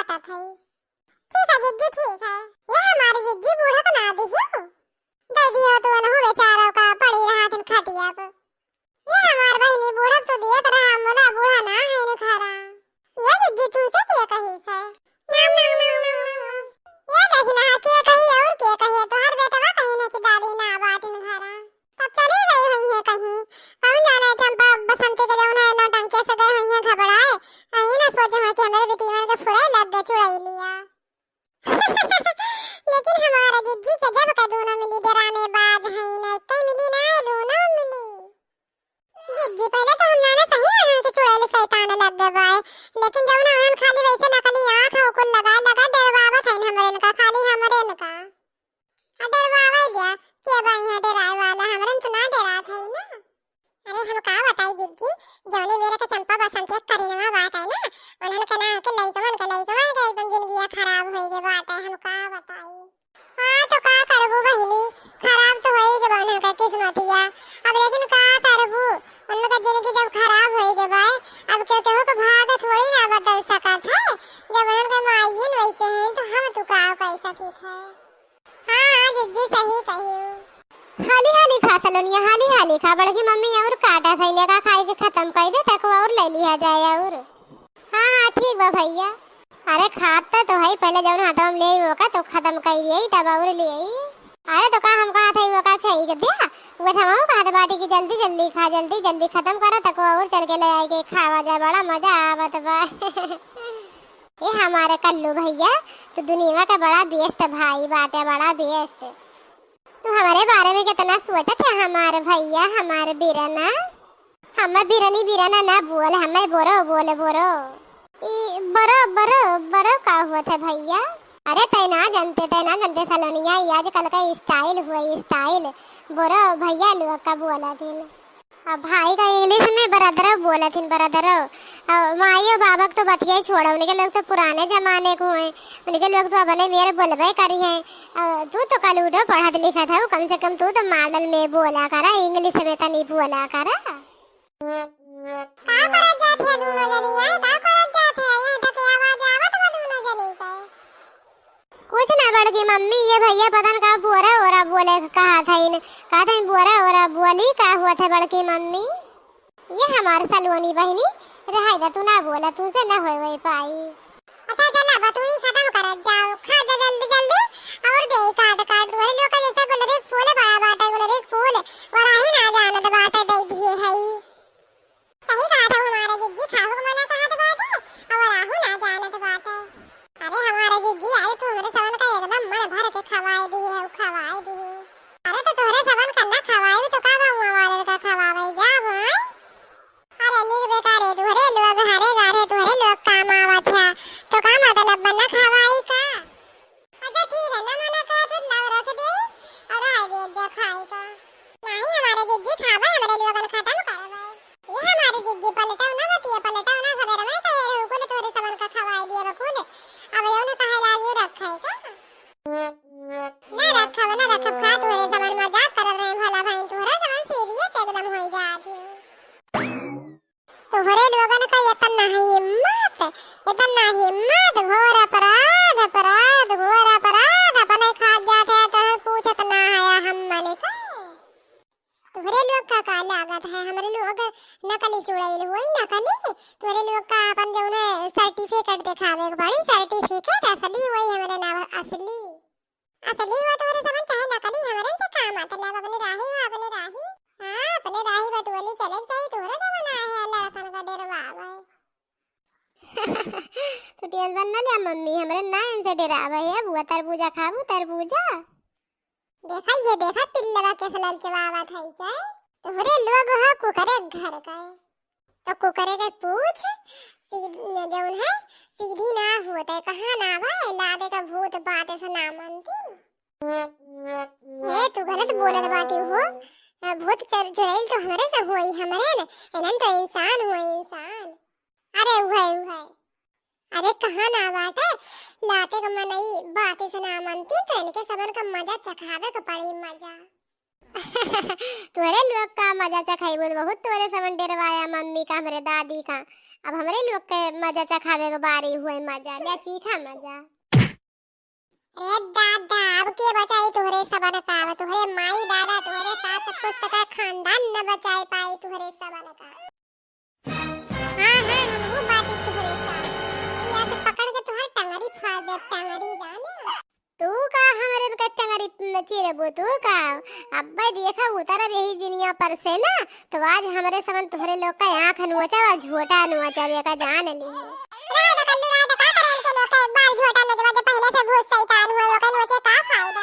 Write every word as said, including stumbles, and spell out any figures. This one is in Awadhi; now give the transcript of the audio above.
पिटत है। ठीक है जिज्जी, ठीक है। ये हमारी जिज्जी बूढ़ा का ना दिहियो। दे दियो तो उनहु बेचारों का पड़ी रहा दिन खटिया पे। ये हमार बहिनी बूढ़ा तो दियत रहा, मुला बूढ़ा ना है इन घरा। ये जिज्जी तुमसे के कही से? नाम, नाम, नाम, नाम, नाम। ये कही ना के कही और के कही, तोहर बेटवा कही ना कि दादी ना बाटिन घरा। तब चली गई हुई है कहीं। कौन जाने चंपा बसंती के जौन है नौटंकी से गए हुई है घबराए। यही ना सोचे हुए कि हमरे बिटिया के फुरे लग गए चुड़ैलिया। लेकिन हमारा जिज्जी के जब का दोनों मिली डराने बाज है, नहीं कहीं मिली ना, दोनों मिली। जिज्जी, पहले तो हम जाने सही में उनके चुड़ैल शैतान लग गए बाय, लेकिन जब ना उन्हन खाली वैसे नकली आँख हो कुल लगा लगा डरवावत है हमरे इनका, खाली हमरे इनका। आ डरवावे जा, के बा यहाँ डराए वाला, हमरे तो ना डरात है ना। अरे हम का बताई जिज्जी, जौने बेरा के चंपा बसंती के करीनवा बात है ना, उन्हन के ना के लइकवन के लइकवन के एकदम जिंदगिया खराब होई गए बात है, हम का बताई। हाँ, तो का करबू बहिनी, खराब तो होई गए बा उनका किस्मतिया। अब लेकिन का करबू, उनका जिंदगी जब खराब होई गए बा, अब केहू केहू के भाग थोड़ी ना बदल सकत है। जब उनके माइयन वैसे हैं, तो हम तू का कर सकित है। हाँ, हाँ, जिज्जी सही कही। हाली हाली खा सलोनिया, हाली हाली खा, बड़की मम्मी और काटा सैनिया का खाए के खत्म कर दे, तको और ले लिया जाए और। हाँ, हाँ, ठीक बा भैया। अरे, खात त तो है, पहले जौन हाथवा में ले आई, ओका तो खत्म कर दिए, तब और ले आई। अरे, तो का हम कहत है, ओका फेंक दिया? वो तो हम कहत बाटी कि जल्दी, जल्दी खा, जल्दी, जल्दी खत्म करा, तको और चल के ले आए के खावा जाए, बड़ा मजा आवत बा। ए हमारे कल्लू भैया, तू दुनिया का बड़ा बेस्ट भाई बाटे, बड़ा बेस्ट। तू हमारे बारे में कितना सोचत है हमारे भैया, हमारे बिरना। हमें बिरनी बिरना ना बोल, हमें बोरो बोल, बोरो। ई बोरो, बोरो, बोरो का होत है भैया? अरे तै ना जानते, तै ना जानते सलोनिया, ई आजकल का स्टाइल हुआ, स्टाइल। बोरो भैया लोग का बोला दिन। अब भाई का इंग्लिश में ब्रदर बोलत हिन, ब्रदर। अब माई और बाबा के तो बतिया ही छोड़ा, उनके लोग तो पुराने जमाने को हैं, उनके लोग तो अपने मेर बोलबे करी हैं। अब तू तो कल उठो पढ़त लिखत है, कम से कम तू तो मॉडल में बोला करा, इंग्लिश में तो नहीं बोला करा। का करत जात है दोनों जनी, आए? का करत जात है? यहाँ तक आवाज आवत बा दोनों जनी के। कुछ ना बड़की मम्मी, ये भैया पता न का बोरा ओरा बोले कहा था इन, कहा था इन बोरा ओरा बोली का हुआ था बड़की मम्मी। ये हमार सलोनी बहिनी, रहाई दा तू ना बोला, तुमसे ना होए वही पाई। अच्छा चला बतुई खत्म करत जाओ, खा जा जल्दी जल्दी और दे काट काट, तोहरे लोग का जैसा गुलरी फूल बड़ा बाटे, गुलरी फूल वराही ना जानत बाटे दे दिए है। सही कहा था हमारा जिज्जी, खाहू के मना कहत बाटे और आहू ना जानत बाटे। अरे हमारा जिज्जी, आज तू हमरे सबन का एकदम मन भर के खवाए दिए है, खवाए दिए। अरे तो तोहरे सबन का ना खवाई तो का गाँव वाले का खवावे जाब, हैं? अरे नीक बेकारे तोहरे लोग हरे गारे तोहरे लोग काम आवत है, तो का मतलब बना खवाई का? अच्छा ठीक है, ना मना कहत है, ना रख दे और आए दे जा खाए का। नहीं, हमारे जिज्जी खावे, हमरे लोगन खत्म करवे। ये हमारे जिज्जी पलटो ना बतिया, पलटो ना, सवेर में कहे रहे, कुल तोरे सबन का खवाए दिया बकुल। अब यो ना कहे लागियो रखे का? ना रखब, ना रखब, खा तोरे सबन मजाक करत रहे, भला भाई तोहरा सबन सीरियस एकदम होई जात है। तोहरे लोगन का इतना है हिम्मत, इतना हिम्मत, घोर अपराध, अपराध, घोर अपराध, अपने खात जात है, तोहर पूछत ना है हम मने का। तोहरे लोग का, का लागत है, हमरे लोग नकली चुड़ैल होई, नकली। तोहरे लोग का अपन जौन है सर्टिफिकेट देखावे के पड़ी, सर्टिफिकेट असली होई हमरे नाम, असली। असली हुआ तोहरे सबन चाहे नकली, हमरे से का मतलब, अपने राही हुआ, अपने राही। हाँ, अपने राही बटोली चले जाई, तोहरे सबन आए हैं लड़कन का डेरवावे। तू टेंशन ना लिया मम्मी, हमरे ना इनसे डेरावे है बुआ, तरबूजा खाबू, तरबूजा। देखा, ये देखा, पिल्लवा कैसे ललचवावत है, क्या? तोहरे लोग हो कुकरे घर का। तो कुकरे के पूछ सीध-, जौन है, सीधी ना होत है, कहाँ ना बा, लादे का भूत बात ऐसे ना मानती। हे, तू गलत बोलत बाटी हो। भूत चर-, चुड़ैल तो हमरे से होई, हमरे न, इनन तो इंसान होई, इंसान। अरे उहे, उहे। अरे कहाँ ना बाटे, लाते का मनई बात ऐसे ना मानती, तो इनके सबन का मजा चखावे के पड़ी, मजा। तोरे लोग का मजा चखाइबू, बहुत तोरे समन डेरवाया मम्मी का, हमरे दादी का। अब हमरे लोग के मजा चखावे के बारी हुए, मजा ले चीखा मजा। रे दादा, अब के बचाई तोहरे सबन का? अब तोहरे माई दादा, तोहरे सास ससुर तक खानदान न बचाई पाई तोहरे सबन का। हाँ, हाँ, हमहू बाटी तोहरे साथ। ई आज पकड़ के तोहर टंगरी फाड़ दे, टंगरी जाने। तू का हमरे के टंगरी में चिरबू, तू का? अब्बे देखा उतरब यही जिनिया पर से ना, तो आज हमरे सबन तोहरे लोग का आँख नोचब और झोटा नोचब, एका जान ली। रहे दे कल्लू, रहे दे, का करे इनके लोग के बाल झोटा नोचबा, जो पहले से भूत शैतान हुए, ओके नोचे का फायदा?